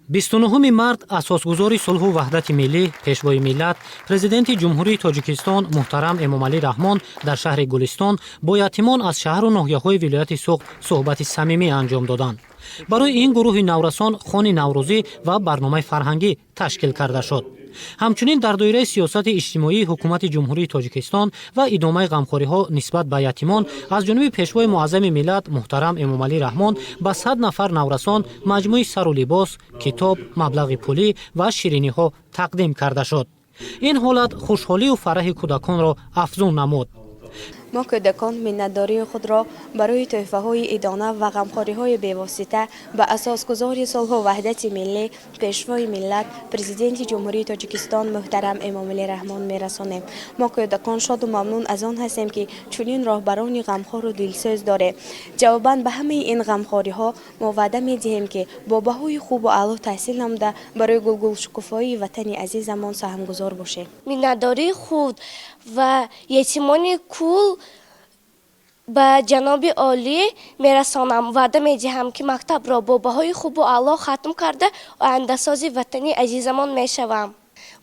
29 март асосгузори сулҳу ваҳдати миллӣ, Пешвои миллат, Президенти Ҷумҳурии Тоҷикистон муҳтарам Эмомалӣ Раҳмон дар шаҳри Гулистон бо ятимон аз шаҳру ноҳияҳои вилояти Суғд суҳбати самимӣ анҷом доданд. Барои ин гурӯҳи наврасон хони наврӯзӣ ва барномаи фарҳангӣ ташкил карда шуд. Ҳамчунин дар доираи сиёсати иҷтимоии Ҳукумати Ҷумҳурии Тоҷикистон ва идомаи ғамхориҳо нисбат ба ятимон аз ҷониби Пешвои муаззами миллат муҳтарам Эмомалӣ Раҳмон ба 100 нафар наврасон маҷмӯи сару либос, китоб, маблағи пулӣ ва шириниҳо тақдим карда шуд. Ин ҳолат хушҳолию фараҳи кӯдаконро афзун намуд. Мо, кӯдакон, миннатдории худро барои тӯҳфаҳои идона ва ғамхориҳои бевосита ба асосгузори сулҳу ваҳдати миллӣ, Пешвои миллат, Президенти Ҷумҳурии Тоҷикистон муҳтарам Эмомалӣ Раҳмон мерасонем. Мо, кӯдакон, шоду мамнун аз он ҳастем, ки чунин роҳбарони ғамхору дилсӯз дорем. Ҷавобан ба ҳамаи ин ғамхориҳо мо ваъда медиҳем, ки бо баҳои хубу аъло таҳсил намуда, барои гулгулшукуфоии ватани азизамон саҳмгузор бошем. Миннатдории худ ва ятимони кул ба ҷаноби олӣ мерасонам. Ваъда медиҳам, ки мактабро бо баҳои хубу аъло хатм карда, ояндасози ватани азизамон мешавам.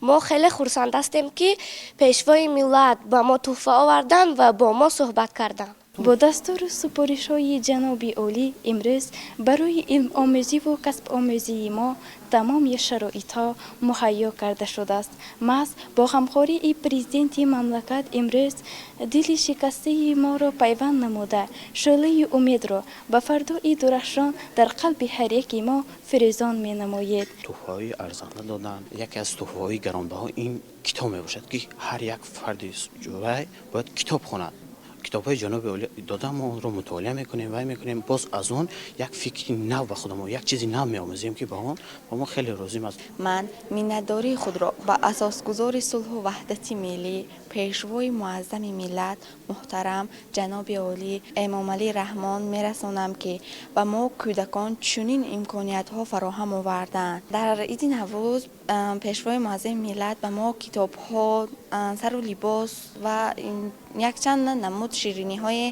Мо хеле хурсанд ҳастем, ки Пешвои миллат ба мо тӯҳфа оварданд ва бо мо суҳбат карданд. Бо дастуру супоришҳои ҷаноби олӣ имрӯз барои илмомӯзиву касбомӯзии мо тамоми шароитҳо муҳайё карда шудааст. Маҳз бо ғамхории президенти мамлакат имрӯз дили шикастаи моро пайванд намуда, шӯълаи умедро ба фардои дурахшон дар қалби ҳар яки мо фирӯзон менамоед. Тӯҳфаҳои арзанда доданд. Яке аз тӯҳфаҳои гаронбаҳо ин китоб мебошад, ки ҳар як фарди ҷувай бояд китоб хонад. Китобҳои ҷаноби олӣ дода, мо онро мутолиа мекунем, вай мекунем, боз аз он як фикри нав ба худамон, як чизи нав меомӯзем, ки ба он ба мо хеле розим аст. Ман миннатдории худро ба асосгузори сулҳу ваҳдати миллӣ, Пешвои муаззами миллат муҳтарам ҷаноби олӣ Эмомалӣ Раҳмон мерасонам, ки ба мо кӯдакон чунин имкониятҳо фароҳам оварданд. Дар иди Наврӯз Пешвои муаззами миллат ба мо китобҳо, сару либос ва якчанд намуд шириниҳое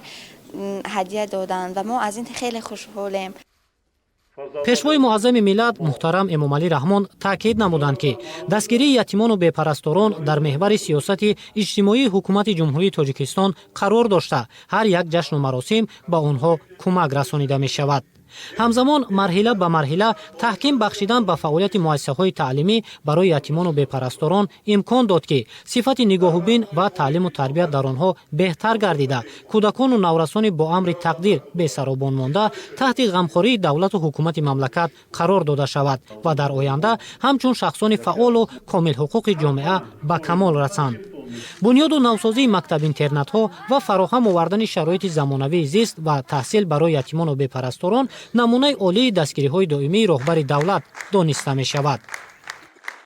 ҳадя доданд ва мо аз ин хеле хушҳолем. Пешвои муаззами миллат муҳтарам Эмомалӣ Раҳмон таъкид намуданд, ки дастгирии ятимону бепарасторон дар меҳвари сиёсати иҷтимоии Ҳукумати Ҷумҳурии Тоҷикистон қарор дошта, ҳар як ҷашну маросим ба онҳо кӯмак расонида мешавад. Ҳамзамон марҳила ба марҳила таҳким бахшидан ба фаъолияти муассисаҳои таълимӣ барои ятимону бепарасторон имкон дод, ки сифати нигоҳубин ва таълиму тарбият дар онҳо беҳтар гардида, кӯдакону наврасони бо амри тақдир бесаробон монда таҳти ғамхории давлату ҳукумати мамлакат қарор дода шавад ва дар оянда ҳамчун шахсони фаъолу комилҳуқуқи ҷомеа ба камол расанд. Бунёду навсозии мактаб-интернатҳо ва фароҳам овардани шароити замонавии зист ва таҳсил барои ятимону бепарасторон намунаи олии дастгириҳои доимии роҳбари давлат дониста мешавад.